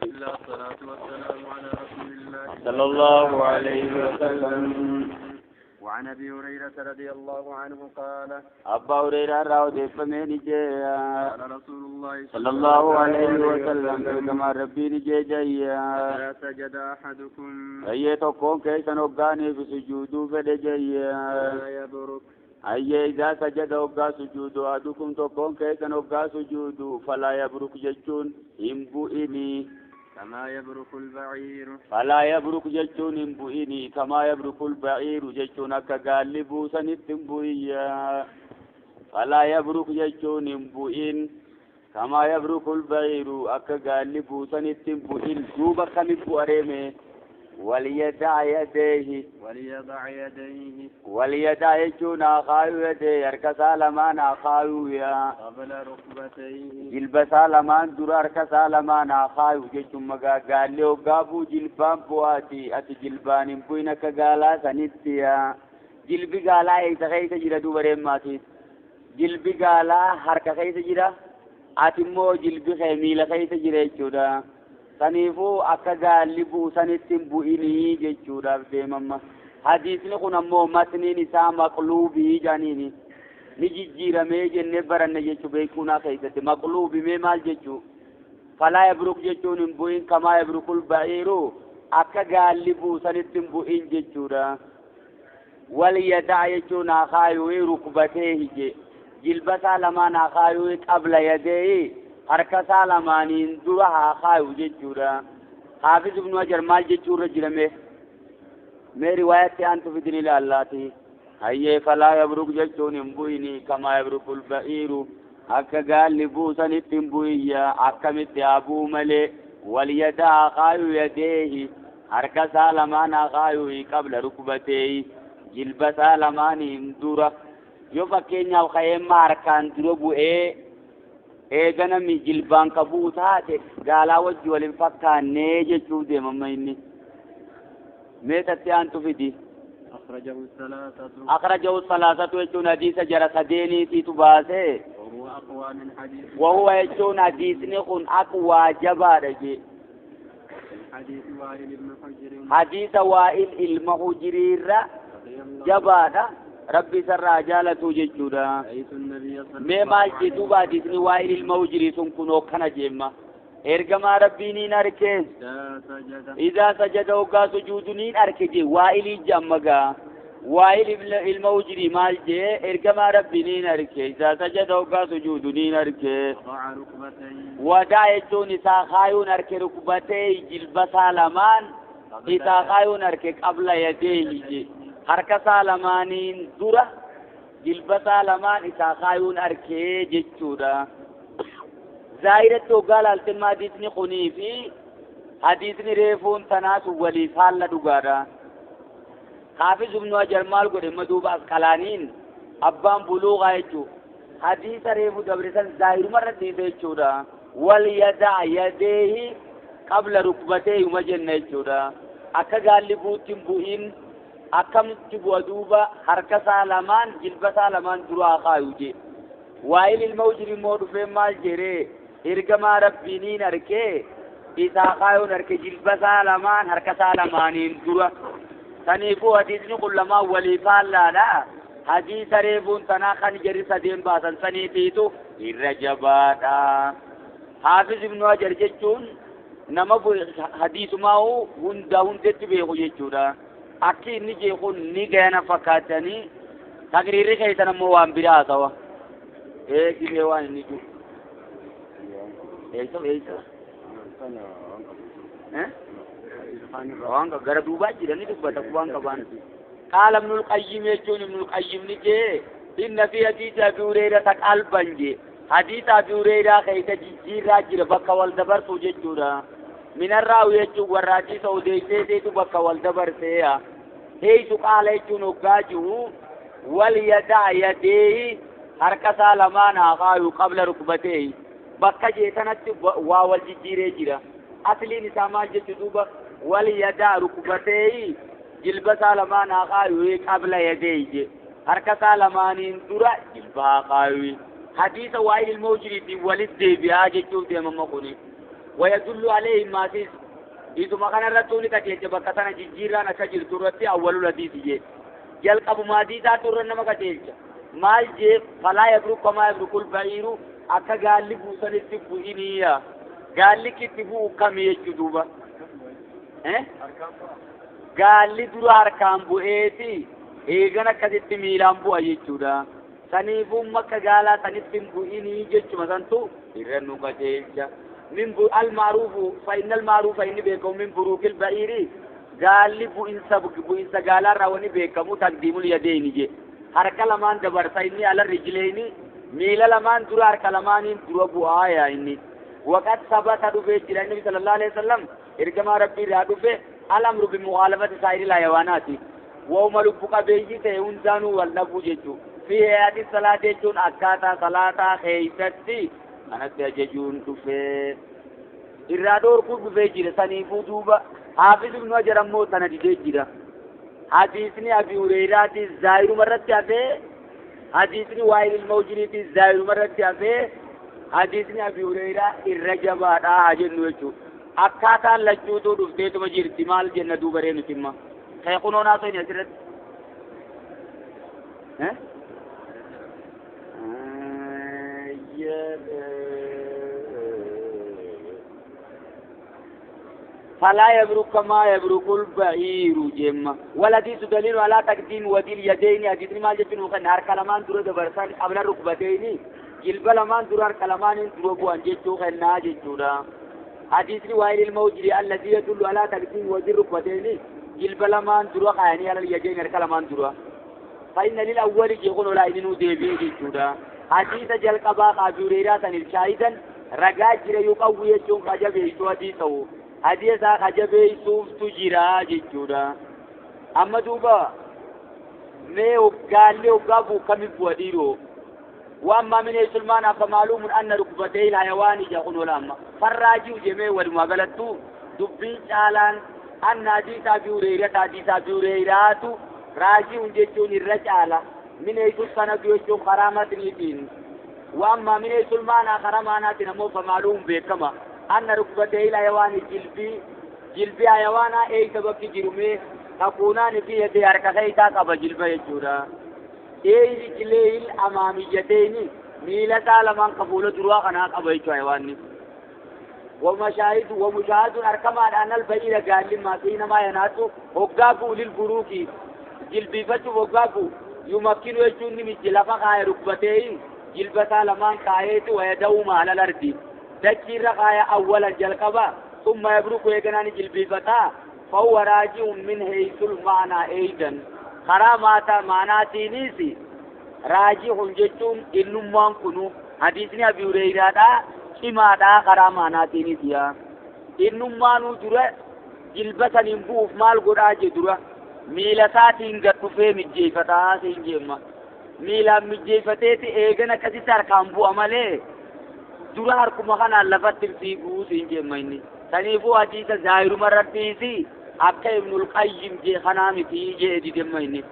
الله الصلاة والسلام على رسول الله صلى الله عليه وسلم. وعن أبي هريرة رضي الله عنه قال أبا هريرة راو ديفمين جي قال رسول الله صلى الله عليه وسلم كما ربي نجي جي إذا سجد أحدكم أي تكون كيسا نقاني في سجودو فدجي فلا يبرك أي إذا سجد أبقى سجود أحدكم تكون كيسا نقا سجودو فلا يبرك جتون إنبؤني كما يبرك البعير فلا يبرك جتون إنبؤني كما يبرك البعير جتون كغالب سنتنبؤيا فلا يبرك جتون إنبؤن كما يبرك البعير أكغالب سنتنبؤن دوبا خمب أريمي وليدع يديه وليضع يديه وليدع يجون خايو يديه أركسا لمان خايو يا قبل ركبتيه جلبسا لمان در أركسا لمان خايو جيشم مغا قال له قابو جلبان بواتي أتي جلبان بوينك قالا سنتيا جلبي قالا إيسا خيسا جرا دوبرين ماتي جلبي قالا حركة خيسا جرا أتي مو جلبي خيميل خيسا جرا يجودا saniifuu akka gaalli bu'u sanitti hin bu'inii jechuudhaaf deemamma. Hadiisni kun ammoo matniin isaa maqluubii jedhaniini ni jijjiiramee jennee baranne jechuu beekuunaa keessatti maqluubii mee maal jechuu falaa yabruk jechuun hin bu'in kamaa yabrukul ba'iiru akka gaalli bu'u sanitti hin bu'in jechuudha. Wal yadaa jechuun haa kaayuu rukbatee hije jilbasaa lamaan haa kaayuu qabla yadee harka isaa lamaaniin dura haa kaayu jechuudha. Haafiz ibnu Hajar maal jechuu irra jirame mee riwaayatti aantu fidin ilaallaati. Hayyee falaa yabruk jechuun hin bu'ini kamaa yabrukul ba'iiru akka gaalli buusanitti hin bu'iyya akkamitti haa bu'u malee wal yadaa haa kaayu yadeehi harka isaa lamaan haa kaayu qabla rukbateehi jilba isaa lamaaniin dura yoo fakkeenyaaf ka'eemma harkaan dura bu'ee eegana mi jilbaan qabuu taate gaalaa wajji waliin fakkaannee jechuuf deemamma inni mee tatti aantu fidi. أخرجه الثلاثة أخرجه الثلاثة jechuun hadiisa jara sadeeniitiitu baase. وهو أقوى من حديث وهو jechuun hadiisni kun aqwaa jabaadha jee حديث وائل بن حجر hadiisa Waa'il ilma Hujriirra jabaadha. ربي سر جالته جچودا میں مال جدو بادی وائل الموجری سن کنو کھنا جیما ارگما ربی نی نرکے اذا سجد وقا سجود نی نرکے جی وائل جمگا وائل الموجری مال جے ارگما ربی نی نرکے اذا سجد وقا سجود نی نرکے ودا چون نسا خایو نرکے رکبتے جلبسا لمان اذا خایو نرکے قبل یدیہ جی harka isaa lamaaniin dura jilba isaa lamaan isaa kaayuun arkee jechuudha. Zaahiratti hoggaa laaltimmaa hadiisni kunii fi hadiisni reefuun tanaatu waliif haalla dhugaadha. Haafiz ibnu Hajar maal godhe amma duuba Asqalaaniin abbaan buluuqaa jechuudha. Hadiisa reefu dabre san zaahiruma irra dhiise jechuudha. Wal yadaa yadeehi qabla rukbateehuma jenna jechuudha. Akka gaalli buutti hin bu'in akkamitti bu'a duuba harka isaa lamaan jilba isaa lamaan duraa kaayu jee waa'il ilma hujri immoo dhufee maal jedhee ergamaa rabbiiniin arkee isaa kaayuun arke jilba isaa lamaan harka isaa lamaaniin dura saniifuu hadiisni kun lamaan walii faallaadha. Hadiisa reefuun tanaa kan jarri sadeen baasan saniitiitu irra jabaadha. Haafiz ibnu Hajar jechuun nama hadiisumaa hunda hundetti beeku jechuudha. Akki inni jeequn ni gayana fakkaatanii taqriirri keessan ammoo waan biraa haasawa. Eegibee waan inni jiru. Eessa eessa? Waan gara duubaa jira ni dubbata waan qabaan. Qaala Ibnul Qayyim jechuun Ibnul Qayyim ni jee inna fi hadiisa Abi Hurayraa qalban jee hadiisa Abi Hurayraa keessa jijjiirraa jira bakka wal dabarsu jechuudha. من الراوي يجو والراجي سوديسي تبقى والدبر سيا هي سقال يجو نقاجه وليدع يديه حركة لمان آخايو قبل ركبتيه بقى جيتنت واول جيري جيرا أصلي نسامان جتدوبة وليدع ركبتيه جلبسا لمان آخايو قبل يديه حركة لمان درا جلبا آخايو حديث وائل الموجري دي ولد دي بيا جتو دي ممقوني ويدل عليه ما فيه إذا كان الرتوني كتير بكتنا جيران أكجر ترتي أول الحديث جي جل أبو مادي ذات ترن ما كتير مال جي فلا يبرك كما يبرك البعير أكا قال لي بوسن التبوينية قال لي كتبو كم يجدوبا قال لي درو أركان بوئتي إيغانا كتبت ميلان بو أيجودا سنيفو مكة قالا سنيفين بوئيني جيتشو مثلا إرنو كتير من المعروف فإن المعروف إني بيكم من بروك البعير قال لي بوئنسا قالا راوني بيكمو تقديم اليدين جي حركة لمان دبر فإني على الرجلين ميلا لمان درو حركة لمان درو بوآيا إني وقد ثبت دفع النبي صلى الله عليه وسلم إرجما ربي را دفع الأمر بمخالفة سائر الحيوانات وهم لبقى بيجي تهونزانو والنبو جيتو في هيئة الصلاة جون أكاتا صلاة خيستي أنا تججون دفع إرادور كل دفع جيرا سنيفو دوبا حافظ ابن حجر أمو سندي جيرا حديثني أبي هريرة الزائر مرة تأتي حديثني وائل الموجري الزائر مرة تأتي حديثني أبي هريرة الرجب هذا نوجو أكاتا لجوتو دفتيتو مجير تمال جنة دوبرين تما خيقونو ناسو نسرت ها فلا يبرك كما يبرك البعير جمع والحديث دليل على تقديم ودي اليدين حديث ما جتن وكان هر كلمان درو دبرسان قبل الركبتين جلب لمان درو هر كلمان درو بوان جتو خنا جتودا حديث وائل الموجري الذي يدل على تقديم ودي الركبتين جلب لمان درو خاني على اليدين هر كلمان درو فإن للأول يقول لا إنه ديبي جتودا حديث جل قبا أبي هريرة شاهدا رجاء يقوي يجون خجب يسوع حديثه حديثا خجب يسوع تجرا جتودا أما دوبا ما قال له قابو كم بوديرو وأما من سلمان فمعلوم أن ركبتي الحيوان يقول لما فراجي جميع والمغلطو دبي چالان أن حديث أبي هريرة حديث أبي هريرة راجي جتون الرجالة من أيسو سند يجون خرامة نيتين وأما من سلمان خرامات نمو فمعلوم بكما أن ركبتي الحيوان جلبي جلبي حيوانا أي سبب جرمه تكونان في يدي حركتي قبل جلبي يجورا أي رجلي الأماميتين ميلتا لمن قبول دروا خنا قبل حيواني ومشاهد ومشاهد أركما أن البعير قال لما فينما يناتو هقابو للبروك جلبي فتو هقابو يمكن يجون من جلفا خاي ركبتين جلبتا لمن خايت ويدوم على الأرض تكير خايا أولا جلقبا ثم يبرك يجنان جلبي فتا فهو راجع من حيث المعنى أيضا خرامات معنى تينيسي راجع جتون إنما كنو حديثني أبي هريرة كما دا خرامات تينيسيا إنما نجرة جلبتا نبوف مال قراج درة miila isaatiin gad dhufee mijjeeffataa siin jeemma miilaan mijjeeffateeti eegana akkasitti harkaan bu'a malee dura harkuma kanaan lafatti fiiguu siin jeemma inni saniifuu hadiisa zaahiruma irrattiisi akka Ibnul Qayyim jee kanaa miti jee didemma inni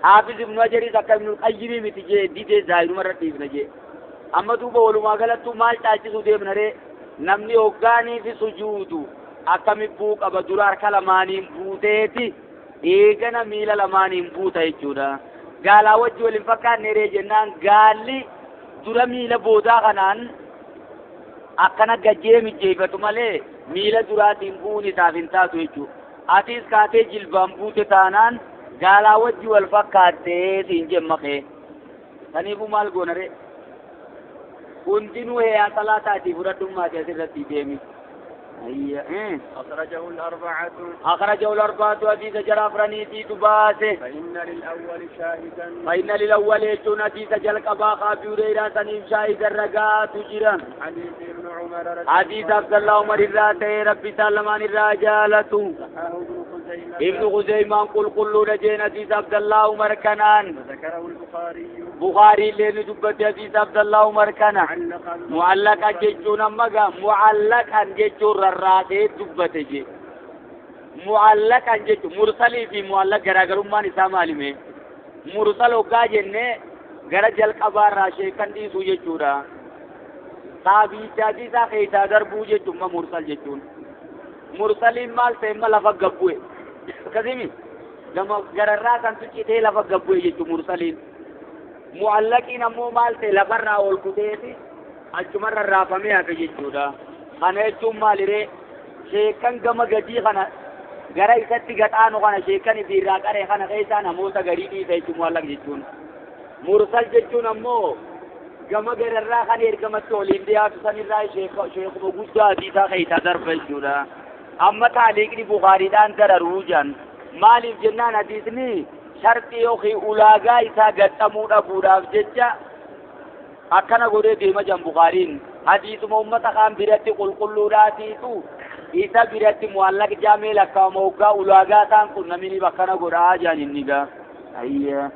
Haafiz Ibnu Hajaris akka Ibnul Qayyimii miti jee didee zaahiruma irratti dhiifna jee amma duuba walumaa galattuu maal caalchisuu deemna ree namni hoggaanii fi sujuudu akkami bu'uu qaba dura harka lamaaniin buuteeti eegana miila lamaaniin buuta jechuudha. Gaalaa wajji waliin fakkaanne ree jennaan gaalli dura miila boodaa kanaan akkana gajjee mijjeeffatu malee miila duraatiin bu'uun isaaf hin taatu jechuudha. Atis kaatee jilbaan buute taanaan gaalaa wajji wal fakkaattee siin jemma kee. Saniifuu maal goona ree? Hundinuu heeyaa salaataatii fudhadhummaati asirratti deemi. أخرجه الأربعة أخرجه الأربعة حديث جرافراني تباسه فإن للأول شاهدا فإن للأول يجون حديث جلق أبا أبي هريرة سنيم شاهد الرجاء تجرا حديث ابن عمر حديث عبد الله عمر الراتي ربي سلمان الرجالة ابن خزيمة قل قل رجين حديث عبد الله عمر كنان ذكره البخاري بخاري لين دبت حديث عبد الله عمر كنان معلقا جچون مغا معلقا جچون رراتي دبت جي معلقا جچ مرسلي في معلق غراغرمان isa maalime mursal hoggaa jenne gara jalqabaa irraa sheekan dhiisuu jechuudha. Taabi'icha hadiisaa keessaa darbuu jechuun mursal jechuun. Mursaliin maal ta'e imma lafa gabbu'e. Akkasimi gama gararraa kan tuccitee lafa gabbu'e jechuun mursaliin. Mu'allaqiin ammoo maal ta'e lafarraa ol kuteeti achumarra raafamee hafe jechuudha. Kana jechuun maaliree sheekan gama gadii kana gara isatti gadhaanu kana sheekan ifiirraa qaree kana keessaa namoota garii dhiisa jechuun mu'allaq jechuun. Mursal jechuun ammoo gama gararraa kan ergamatti oliin dhiyaatu sanirraa sheekuma guddaa hadiisaa keessaa darba jechuudha. Amma taaliiqni Bukaariidhaan dararuu jedhan. Maaliif jennaan hadiisni sharxii yookiin ulaagaa isaa gaxxamuu dhabuudhaaf jecha akkana godhee deema jedhan Bukaariin. Hadiisuma uummata kaan biratti qulqulluudhaatiitu isa biratti mu'allaq jaamee lakkaa'ama hoggaa ulaagaa isaan kun namni akkana godhaa jedhan inni gaa. Ayyaa.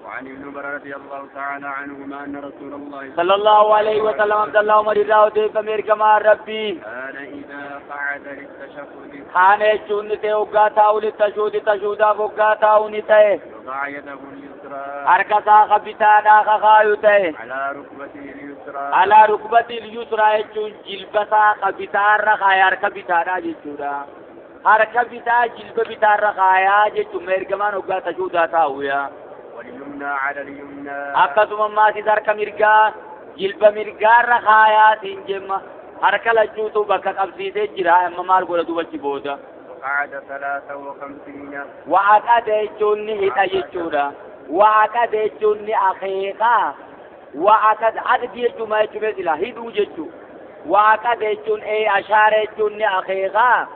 وعن ابن عمر رضي الله تعالى عنهما أن رسول الله صلى الله عليه وسلم عبد الله عمر الراودي فمير كما ربي كان إذا قعد للتشهد كان يجون تي وغاتا للتشهد تشهدا وغاتا ونتي وضع يده اليسرى حركتا خبيتا دا خايوتي على ركبته اليسرى على ركبته اليسرى يجون جلبتا خبيتا رخايا ركبتا دا جچودا حركبتا جلبتا رخايا جچو مير كما وغاتا تشهدا تاويا واليمنى على اليمنى akkasuma maasis harka mirgaa jilba mirgaarra kaayaatiin jemma harka lachuutu bakka qabsiisee jira amma maal godha dubachi booda وقعد 53 wa'aqada jechuun ni hidha jechuudha wa'aqada jechuun ni akeekaa wa'aqada addi jechuun maal jechuun sila hidhuu jechuu wa'aqada jechuun ee ashaara jechuun ni akeekaa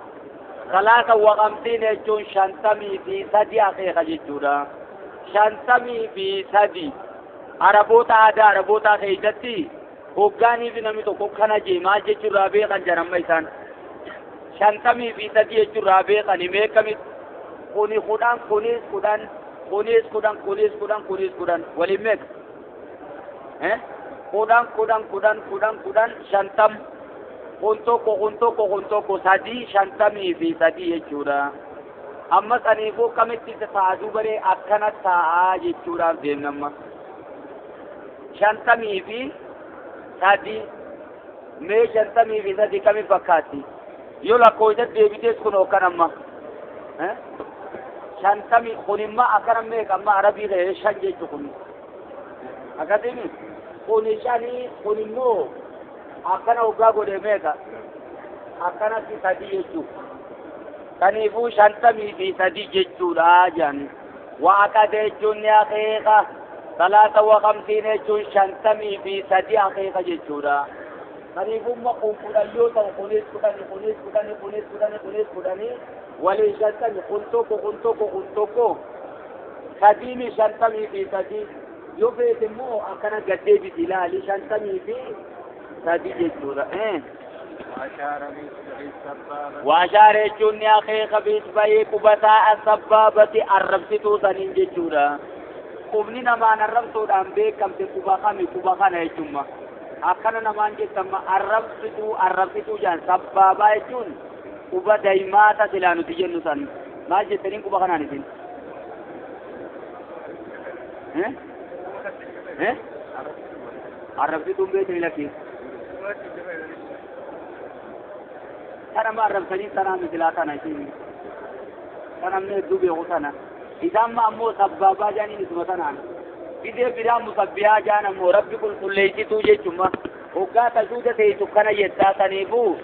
53 jechuun 53 akeeka jechuudha. 53 Araboota aadaa Araboota keessatti hoggaanii fi namni tokko kana jee maal jechuurraa beekan jedhan amma isaan 53 jechuurraa beekan meeqamitti kuni 10 kunis 10 kunis 10 kunis 10 kunis 10 waliin meeqa 10 10 10 10 10 50 kun tokko kun tokko kun tokko 3 53 jechuudha. Amma saniifuu kamitti taa'uu baree akkana taa'aa jechuudhaaf deemna amma. 53 mee 53 kami fakkaatti? Yoo lakkoofsa deebitees kun hookan amma. 50 kun immoo akkana meeqa amma arabii ta'ee 5 jechuu kun. Akkasimi kun 5 kun immoo akkana hoggaa godhee meeqa? Akkanatti 3 jechuu. Kaniifuu 53 jechuudha jedhan. Waaqada jechuun ni akeeka. 53 jechuun 53 akeeka jechuudha. Kaniifuu immoo kun 10 yoo ta'u kunis 10 kunis 10 kunis 10 kunis 10 waliin 50 kun tokko kun tokko kun tokko 3 53 yoo feete immoo akkana gad deebisi ilaali 53 jechuudha. وأشار jechuun ni akeeka biisbayee qubataa asabbaabati arrabsituu saniin jechuudha. Qubni namaan arrabsuudhaan beekamte quba kami quba kana jechuudha. Akkana namaan jettamma arrabsituu arrabsituu jedhan sabbaabaa jechuun quba daymaata silaa nuti jennu san maal jettaniin quba kanaan isin? Arrabsituun beekni lakkii. Kana ma arrabsanii tanaa misilaa tana isheen kana mee hedduu beeku tana isaan ma ammoo sabbaabaa jedhaniin isuma tanaan fidee biraa musabbihaa jedhan ammoo rabbi qulqulleessituu jechuudha hoggaa tashuuda teessu kana jettaa saniifuu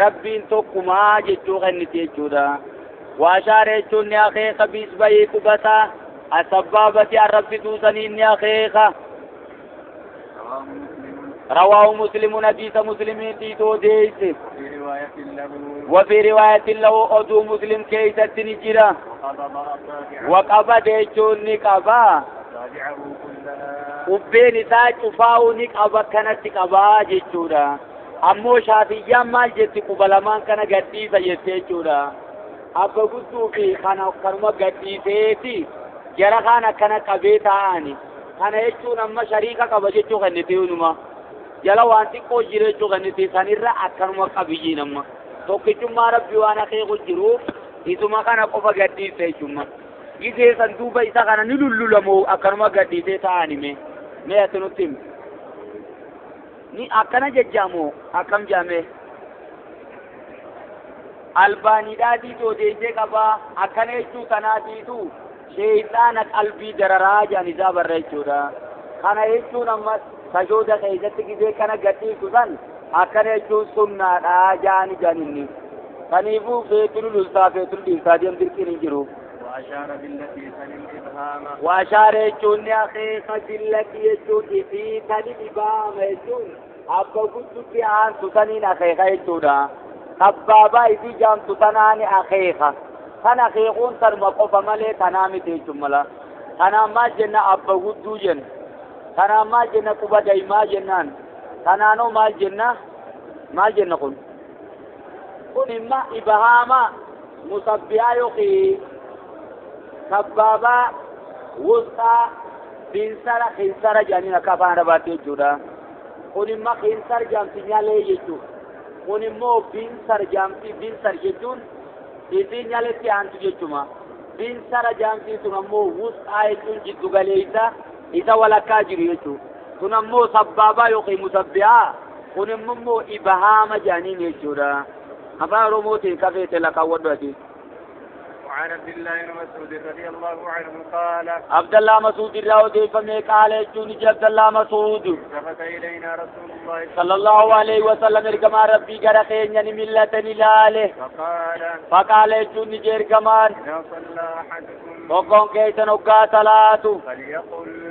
rabbiin tokkumaa jechuu kenniti jechuudha. Waashaara jechuun ni akeeka biisbayii qubataa asabbaabati arrabsituu saniin ni akeeka. رواه مسلم حديث مسلم تيتو ديس وفي رواية له أدو مسلم كيسة نجرة وقبض يجون نقبا قبين إساء شفاو نقبا كانت قبا جيشورا أمو شافيا مال جيتي قبلمان كان قديسة جيشورا أبا قدو في خانا كرما قديسة جرى خانا كان قبيتا آني خانا يجون أما شريكا قبا جيشو خنتيونما jala waan xiqqoo jira jechuu kan nuti sanirra akkanuma qabiyyiin amma tokkichummaa rabbi waan akeeku jiruuf isuma kana qofa gadhiise jechuudha. Gisee san duuba isa kana ni lullulamoo akkanuma gadhiisee taa'an hime mee ati nutti himi Ni akkana jajjaamoo akkam jaame albaaniidhaatiitu odeessee qabaa akkana jechuu tanaatiitu sheeyxaana qalbii dararaa jedhan isaa barra jechuudha. Kana jechuun amma sajooda keessatti gizee kana gadhiisu san akkana jechuun sunnaadha jaani jaan inni. Kaniifuu feetulu lultaa feetulu dhiirtaa deem dirqiin hin jiru. وأشار بالتي تلي الإبهام وأشار jechuun ni akeeka billati jechuun isii tali dhibaama jechuun abba guddutti aantu saniin akeeka jechuudha. Abbaabaa isii jaamtu tanaani akeeka. Tan akeekuun tanuma qofa malee tanaa miti jechuun mala. Tanaan maal jenna abba gudduu jenna. Tanaan maal jenna quba daa'imaa jennaan. Tanaanoo maal jenna maal jenna kun? Kun imma ibahaama musabbihaa yookiin sabbaabaa wusxaa binsara kinsara jedhaniin akka afaan arabaatti jechuudha. Kun imma kinsar jaamti nyalee jechuudha. Kun immoo binsar jaamti binsar jechuun isii nyaletti aantu jechuma. Binsara jaamti sun ammoo wusxaa jechuun jiddu galeessa isa walakkaa jiru jechuudha. Kun ammoo sabbaabaa yookiin musabbihaa kun immoo ibahaama jedhaniin jechuudha. Afaan Oromootiin kafeete lakkaawwadhu ati. وعن عبد الله بن مسعود رضي الله عنه قال عبد الله مسعود الراودي فمي قال يجوني عبد الله مسعود التفت إلينا رسول الله صلى الله عليه وسلم إرجما ربي غرقين يعني ملتني لاله فقال فقال يجوني إرجمان إذا صلى أحدكم وقوم كيسن وقاتلاتو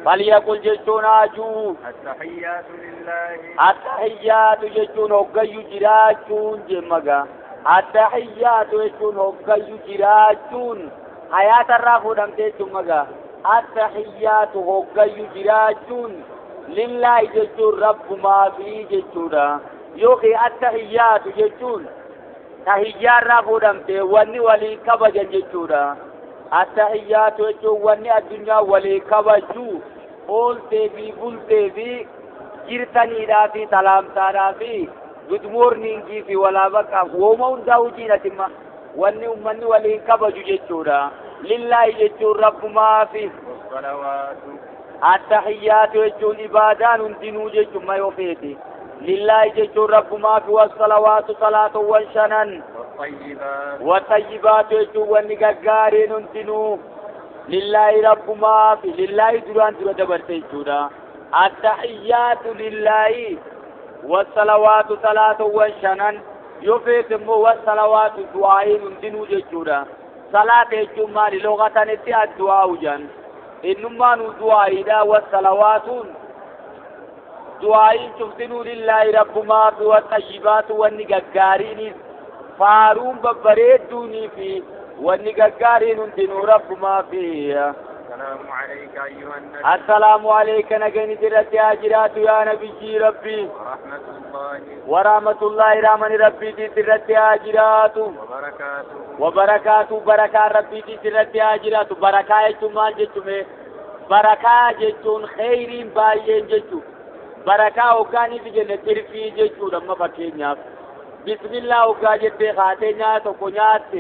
فليقل جتون آجو التحيات لله التحيات جتون وقيو جراجون جمغا التحيات jechuun hoggayyuu jiraachuun hayaata irraa fuudhamtee jechuun magaa التحيات hoggayyuu jiraachuun lillaahi jechuun rabbumaafi jechuudha yookiin التحيات jechuun tahiyyaa irraa fuudhamtee wanni walii kabajan jechuudha. التحيات jechuun wanni addunyaa walii kabaju ooltee fi bultee fi jirtaniidhaa fi salaamtaadhaa fi good morning fi walaa bakka wooma hundaa hojiin atimma wanni ummanni waliin kabaju jechuudha. Lillaahi jechuun rabbumaafi. Attahiyyaatu jechuun ibaadaan hundinuu jechuun ma yoo feete. Lillaahi jechuun rabbumaafi wassalawaatu salaatowwan shanan. Wattayyibaatu jechuun wanni gaggaariin hundinuu. Lillaahi rabbumaafi lillaahi duraan dura dabarte jechuudha. Attahiyyaatu lillaahi. والصلوات صلاة وشنن يفيت مو والصلوات دعائين دينو جچودا صلاة جمال لغة نتي الدعاء جن إنما دعائي دا والصلوات دعائين شفتنو لله رب ما والطيبات والنغارين فارون ببريدوني في والنغارين دينو رب ما في. السلام عليك أيها النبي السلام عليك نجني درت يا جرات يا نبي ربي ورحمة الله ورحمة الله رحمن ربي درت يا جرات وبركاته وبركاته بركة ربي درت يا جرات بركة جمال جتمه بركة جتون خير باين جتو بركة وكاني في جنة ترفي جتو لما فكينيا بسم الله وكاجت خاتي نياتو كنيات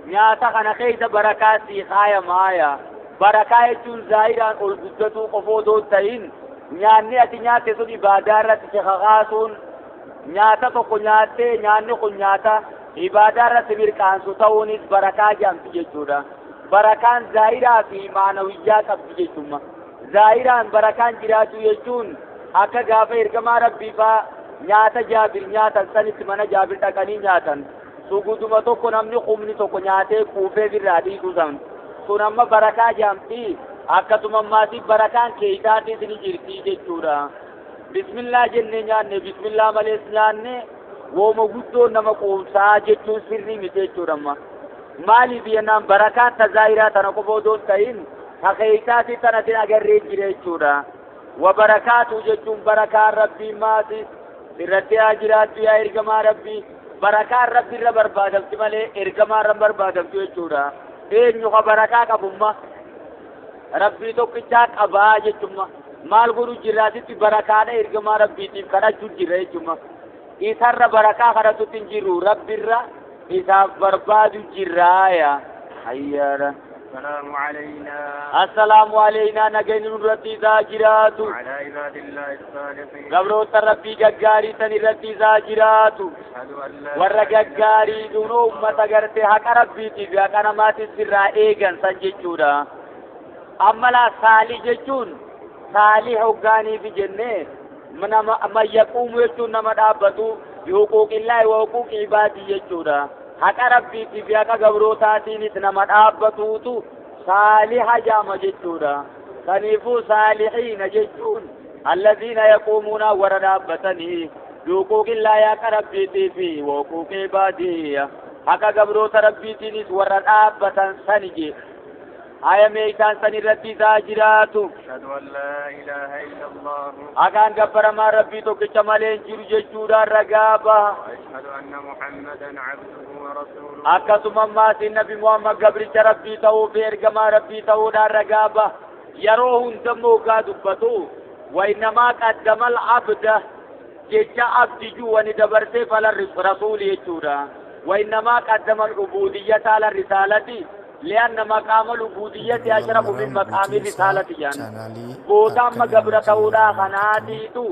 نياتا خنا خير بركة سيخايا مايا بركة jechuun zaahiraan ol guddatuu qofa odoo hin ta'in nyaanni ati nyaatte sun ibaadaa irratti si kakaasuun nyaata tokko nyaattee nyaanni kun nyaata ibaadaa irratti mirqaansu ta'uunis barakaa jedhamti jechuudha. Barakaan zaahiraa fi maanawiyyaa qabdi jechuudha. Zaahiraan barakaan jiraachuu jechuun akka gaafa ergamaa rabbii faa nyaata jaabir nyaatan sanitti mana jaabir dhaqanii nyaatan suguduma tokko namni humni tokko nyaatee quufee birraa dhiisuu san. Sun amma barakaa jedhamti akkasuma ammaas barakaan keeysaatiis ni jirti jechuudha. Bismillaa jennee nyaanne bismillaa malees nyaanne wooma guddoo nama quubsaa jechuun sirrii miti jechuudha amma. Maaliif jennaan barakaan tazaahiraa tana qofa odoo hin ta'in ta keeysaati tanatin agarree jira jechuudha. Wabarakaatu jechuun barakaan rabbii maasi irratti haa jiraattu yaa ergamaa rabbii barakaan rabbi irra barbaadamti malee ergamaa irra barbaadamtu jechuudha. Eenyu ka barakaa qabumma rabbii tokkichaa qabaa jechumma maal godhu jirraatitti barakaadha ergamaa rabbiitiif kadhachuu jirra jechumma isarra barakaa kadhatutti hin jirru rabbirra isaaf barbaadu jirraaya hayyaadha. السلام علينا. السلام علينا نجين نرتي زاجرات. وعلى عباد الله الصالحين. قبروت ربي غغاري سن رتي زاجرات. أشهد أن لا warra gaggaarii dunuu ummata gartee haqa rabbiitiif haqa namaatis irraa eegan san jechuudha. Amma laa saalih jechuun saalih hoggaaniifi jennee nama man yaquumu jechuun nama dhaabbatu bihuquuqillaahi wa huquuqi ibaadii jechuudha. Haqa rabbiitiif haqa gabrootaatiinis nama dhaabbatuutu saaliha jaama jechuudha. Kaniifuu saalihiina jechuun allaziina yaquumuuna warra dhaabbatanii bihuquuqillaahi haqa rabbiitiifi wa huquuqi ibaadii haqa gabroota rabbiitiinis warra dhaabbatan sani jee. Aya mee isaan san irratti isaa jiraatu. أشهد أن لا إله إلا الله. Haqaan gabbaramaa rabbii tokkicha malee hin jiru jechuudhaan ragaa baha. وأشهد أن محمدا عبده ورسوله. Akkasuma ammaatiin Nabi Muhammad gabricha rabbii ta'uu fi ergamaa rabbii ta'uudhaan ragaa baha. Yeroo hundammoo hoggaa dubbatu wainamaa qaddamal abda jecha abdi juu wani dabarsee fala rasuuli jechuudha. Wainamaa qaddamal ubuudiyyata ala risaalati lianna maqaama ubuudiyyati Yeroo ashrafu min maraa maqaami guutuu isaa risaalati jedhan. chaanaalii Goota amma akka gabra enerjii ta'uudhaa Oromoo kanaatiitu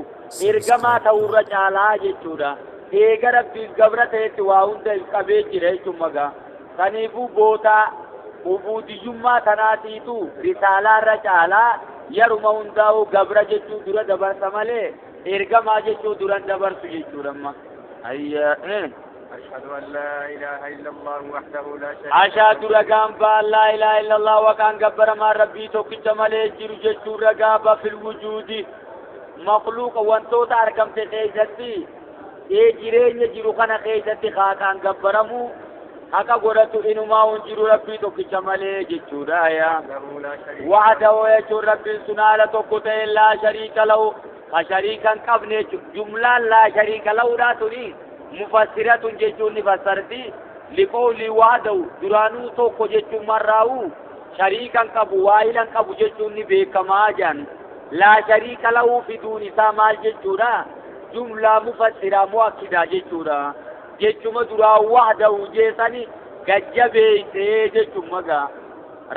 ergamaa sabiskiraayib ta'uurra godhaa. caalaa jechuudha. Eega rabbiif gabra ta'etti waa hunda if qabee jira jechuun magaa. Kaniifuu goota ubuudiyyummaa tanaatiitu risaalaarra caalaa yeruma hundaa'u gabra jechuu dura dabarsa malee ergamaa jechuu duran dabarsu jechuudha amma. Ayyaa. أشهد أن لا إله إلا الله وحده لا شريك Ashaadu له. ragaan ba'an laa ilaaha illallah waqaan gabbaramaa rabbii tokkicha malee jiru jechuun ragaa ba fil wujuudi makhluuqa wantoota argamte keessatti ee jireenya jiru kana keessatti haaqaan gabbaramu haqa godhatu inumaa hin jiru rabbii tokkicha malee jechuudha yaa. وحده لا شريك له. وحده jechuun rabbiin sun haala tokko ta'e laa shariika lahu ka shariika hin qabne jechuudha. Jumlaan laa shariika lahuudhaa tuni mufassiratun jechuun ni fassarti liqoolii wahdahu duraanuu tokko jechuun marraa'u shariika hin qabu waahila hin qabu jechuun ni beekamaa jedhan. Laa shariika lahu fiduun isaa maal jechuudha? Jumlaa mufassiraa mu'akkidaa jechuudha. Jechuma duraa wahdahu jeesani gajjabeessee jechuun magaa.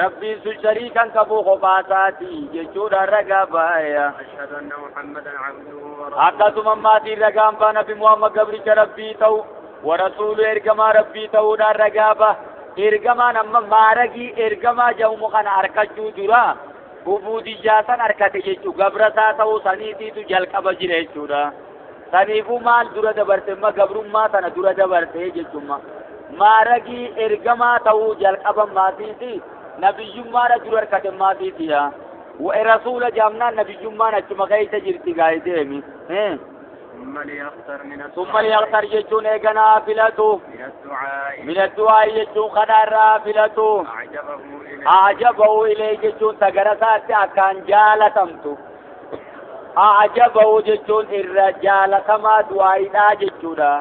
Rabbiin sun shariikan qabu kophaa jechuudha ragaa baaya. أشهد أن محمدا عبده ورسوله. Akkasuma ammaatiin ragaan ba'a Nabi Muhammad gabricha rabbii ta'u warasuulu ergamaa rabbii ta'uudhaan ragaa ba'a. Ergamaan amma maaragii ergamaa jedhamu kana arkachuu dura ubuudiyyaa san arkate jechuu gabrasaa ta'uu saniitiitu jalqaba jira jechuudha. Saniifuu maal dura dabarte amma gabrummaa sana dura dabarte jechuudha. Maaragii ergamaa ta'uu jalqaba maatiiti nabiyyummaadha dura arkate maatiiti yaa. Rasuula jaamnaan nabiyyummaan achuma keessa jirti gaa'iteemi. ثم ليختر من ثم الدعاء. ليختر jechuun eeganaa filatu. من الدعاء. من الدعاء jechuun kana irraa filatu. أعجبه إليه. أعجبه إليه jechuun sagarasaatti akkaan jaalatamtu. A'jabahu jechuun irra jaalatamaa du'aayiidhaa jechuudha.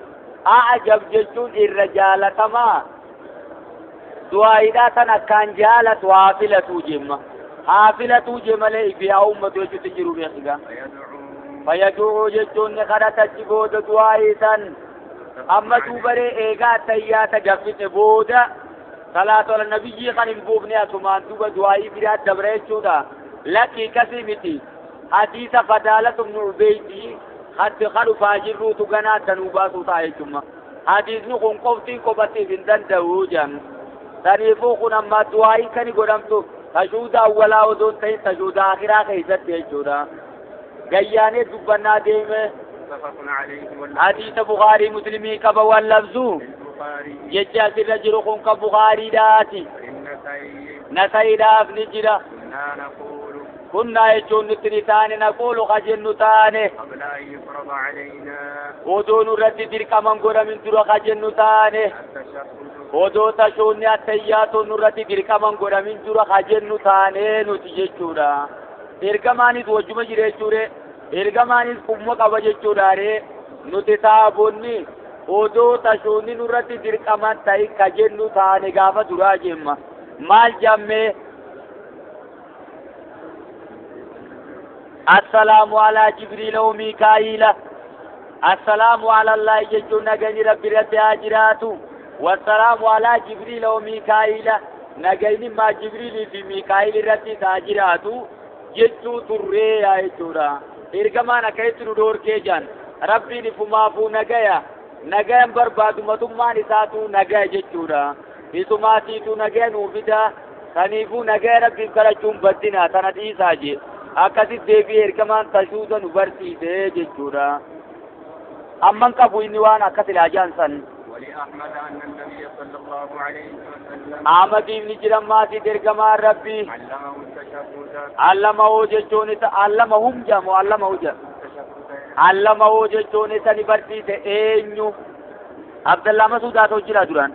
A'jab jechuun irra jaalatamaa du'aayiidhaa tan akkaan jaalatu haa filatuu jemma. Haa filatuu jee malee ifi haa ummatu jechuutti jiru beeksiga. فيدعو. Fayyaduu jechuun ni kadhatachi booda du'aayii san amma duubaree eegaa attayyaata gaffite booda salaatu ala nabiyyii kan hin buufne asumaan duuba du'aayii biraa dabra jechuudha. Lakkii kasii miti. Hadiisa fadaalatu ibnu Ubeydii haddi kan dhufaa jirruutu ganaa tanuu baasuu ta'a jechuudha. Hadiisni kun qoftiin qophatiif hin danda'u jedhan. Saniifuu kun amma du'aayiin kan godhamtu tashuuda awwalaa odoo hin ta'in tashuuda akhiraa keessatti jechuudha. Gayyaanee dubbannaa deeme متفق عليه واللفظ hadiisa Bukaarii Muslimii qaba waan labsu للبخاري. jecha asirra jiru kun kan Bukaariidhaati. وللنسائي. Nasa'iidhaaf ni jira. كنا نقول. Kunnaa jechuun nutti ni taane naquulu ka jennu taane قبل أن يفرض علينا. odoo nurratti dirqaman godhamin dura ka jennu taane التشهد. odoo tashoonni attayyaatoon nurratti dirqaman godhamin dura ka jennu taane nuti jechuudha. Ergamaanis wajjuma jira jechuudha. Ergamaanis qumma qaba jechuudha ree. Nuti saabonni odoo tashoonni nurratti dirqaman ta'in ka jennu taane gaafa duraa jemma. Maal jammee assalaamu alaa Jibriila wa Miikaa'iila. Assalaamu ala Allaahi jechuun nageenyi Rabbi irratti haa jiraatu. Wassalaamu alaa Jibriila wa Miikaa'iila. Nagayni maa Jibriilii fi Miikaa'il irratti isaa jiraatu jechuu turree yaa jechuudha. Ergamaan akkasitti nu dhoorkee jaan. Rabbiin ifumaafuu nagaya. Nagayan barbaadu matummaan isaatu nagaya jechuudha. Isumaatiitu nagaya nuu fida. Kaniifuu nagaya Rabbiif kadhachuun baddina tana dhiisaa jee. Akkasitti deebi'ee ergamaan tashuuda nu barsiise jechuudha. Amman qabu inni waan akkas ilaa jaan san. ولأحمد أن النبي صلى الله عليه وسلم Ahmadiif ni jiran maatii ergamaan Rabbii. علمه التشهد Allamahu jechuun isa allamahum jedhamu allamahu jedha. التشهد Allamahu jechuun isa ni barsiise eenyu? Abdallaa Masuud haasa'u jira duraan.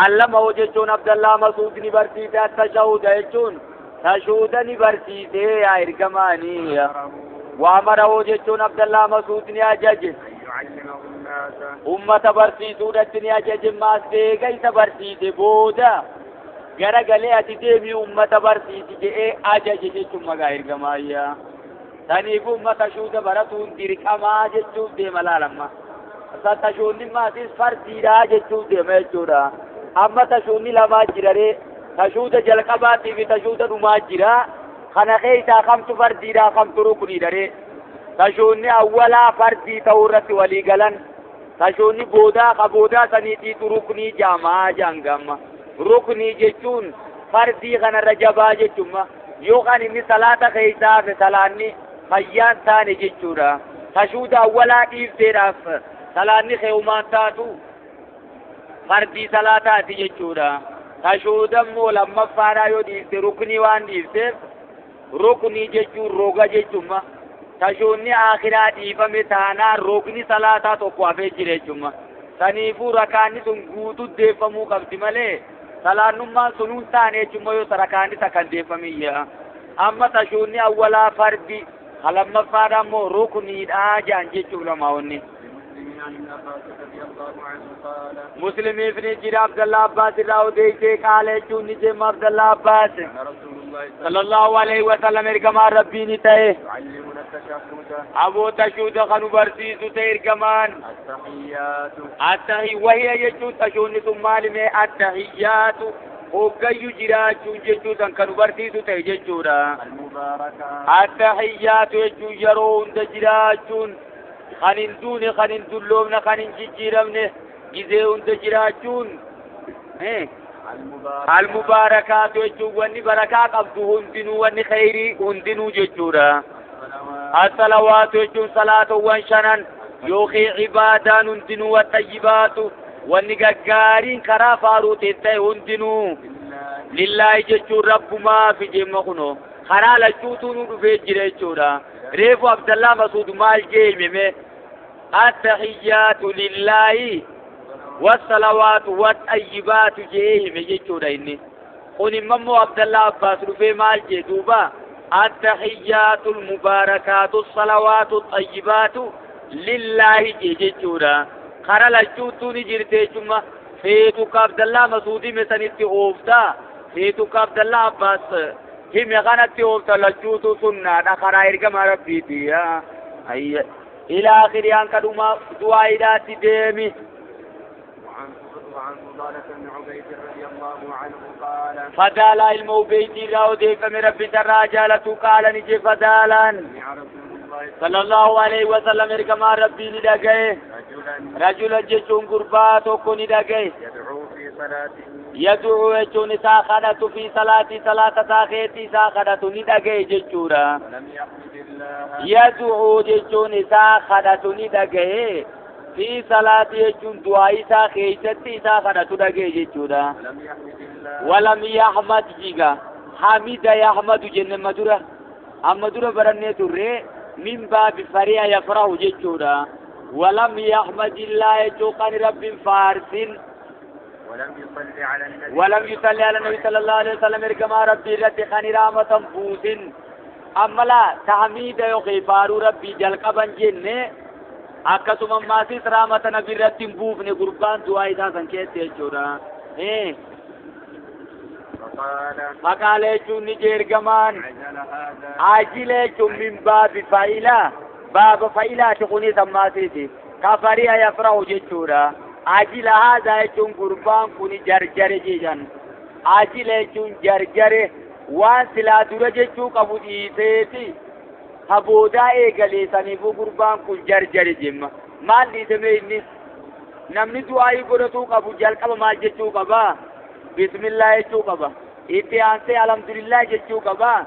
Allamahu jechuun Abdallaa Masuud ni barsiise tashahuda jechuun tashuuda ni barsiise yaa ergamaanii. Waamarahu jechuun Abdallaa Masuud ni ajaje. أن يعلمه الناس Ummata barsiisuudhatti ni ajaje maas deega isa barsiise booda garagalee ati deemii ummata barsiisi jedhee ajaje jechuun maqaa ergamaayyaa. Saniifuu ummata shuuda baratuun dirqamaa jechuuf deema laalamma. Tashuunni maatis fardiidhaa jechuuf deema jechuudha. Amma tashuunni lamaa jiraree tashuuda jalqabaatii fi tashuuda dhumaa jira. Kana keessaa kamtu fardiidhaa kamtu rukniidharee. Tashuunni awwalaa fardii ta'uu irratti walii galan. Tashuunni boodaa ka boodaa saniitiitu ruknii jaamaa jaangamma. Ruknii jechuun fardii kanarra jabaa jechuudha. Yookaan inni salaata keessaa hafe salaanni fayyaan taane jechuudha. Tashuuda awwalaa dhiifteedhaaf salaanni keewumaan taatu fardii salaataati jechuudha. Tashuuda immoo lammaffaadhaa yoo dhiifte ruknii waan dhiifteef ruknii jechuun roga jechuudha. Tashuunni akhiraa dhiifame taanaan rukni salaataa tokko hafee jira jechuudha. Saniifuu rakaanni sun guutuu deeffamuu qabdi malee salaannummaan sun hin taane jechuudha yoo rakaanni takka hin deeffamiyya. Amma tashuunni awwalaa fardi lammaffaadhaa immoo rukniidhaa jaan jechuuf lamaawwanni. لمسلم عن ابن عباس رضي الله عنه قال Muslimiif ni jira Abdallaa Abbaas irraa odeessee qaala jechuun ni jeema Abdallaa Abbaas. كان رسول الله صلى Sallallahu alaihi wa sallam ergamaan Rabbii ni ta'e. يعلمنا التشهد Aboo tashuuda kan nu barsiisu ta'e ergamaan. التحيات Attahi wahiya jechuun tashuunni sun maalime attahiyyaatu hoggayyu jiraachuun jechuu san kan nu barsiisu ta'e jechuudha. المباركات Attahiyyaatu jechuun yeroo hunda jiraachuun kan hin duune kan hin dulloomne kan hin jijjiiramne gizee hunda jiraachuun. المباركات Almubaarakaatu jechuun wanni barakaa qabdu hundinuu wanni khayrii hundinuu jechuudha. الصلوات Assalawaatu jechuun salaatowwan shanan yookiin ibaadaan hundinuu wattayyibaatu wanni gaggaariin karaa faaruutiin ta'e hundinuu لله lillaahi jechuun rabbumaa fi jemma kunoo karaa lachuutuu nu dhufee jira jechuudha. Reefu Abdallaa Masuud maal jeemime attahiyyaatu lillaahi wassalawaatu wattayyibaatu jee hime jechuudha inni. Kun immoo Abdallaa Abbaas dhufee maal jee duuba attahiyyaatu almubaarakaatu salawaatu xayyibaatu lillaahi jee jechuudha. Karaa lachuutuu ni jirte jechuudha. Feetu ka Abdallaa Masuud hime sanitti ooftaa. Feetu ka Abdallaa Abbaas hime kanatti oofta lachuutu sunnaadha karaa ergamaa Rabbiiti. Ayya. Ilaa akhiri hanqa dhumaa du'aa hidhaatti deemi. وعن فضالة بن عبيد رضي الله عنه قال Fadaalaa ilma Ubeydii irraa odeeffame Rabbi isarraa jaalatu qaala ni jee fadaalaan. سمع رسول الله Sallallahu alaihi wa sallam ergamaa Rabbii ni dhagaye. رجلا Rajula jechuun gurbaa tokko ni dhagaye. يدعو في صلاته Yad'uu jechuun isaa kadhatu fi salaatii salaata isaa keetti isaa kadhatu ni dhagaye jechuudha. ولم يحمد الله Yad'uu jechuun isaa kadhatu ni dhagaye. Fi salaatii jechuun du'aa isaa keessatti isaa kadhatu dhagaye jechuudha. ولم يحمد الله Walam yahmad jiga. Hamida yahmadu jenne amma dura. Amma dura barannee turre min baabi fari'a yafrahu jechuudha. Walam yahmadillaa jechuun kan Rabbiin faarsin. ولم يصلي على النبي ولم يصلي على النبي صلى الله عليه وسلم إرجما ربي رت خني رحمة بوسن أما لا تحميد يوخي فارو ربي جلقبا جنة akkasuma maasis rahmata nabi irratti hin buufne gurbaan du'aa isaa san keessa jechuudha. فقال Maqaalee jechuun ni jeergamaan عجل هذا ajila jechuun min baabi fa'ilaa baaba fa'ilaati kunis ammaasiiti kafari'a yafrahu jechuudha. Ajila haadha jechuun gurbaan kun jarjare jedhan. Ajila jechuun jarjare, waan silaa dura jechuu qabu dhiiseeti ha boodaa eegalee. Saniifuu gurbaan kun jarjare jemma. Maal dhiiseme inni? Namni du'aayii godhatuu qabu jalqaba maal jechuu qaba? Bismillah jechuu qaba. Itti aansee alhamdulillah jechuu qaba.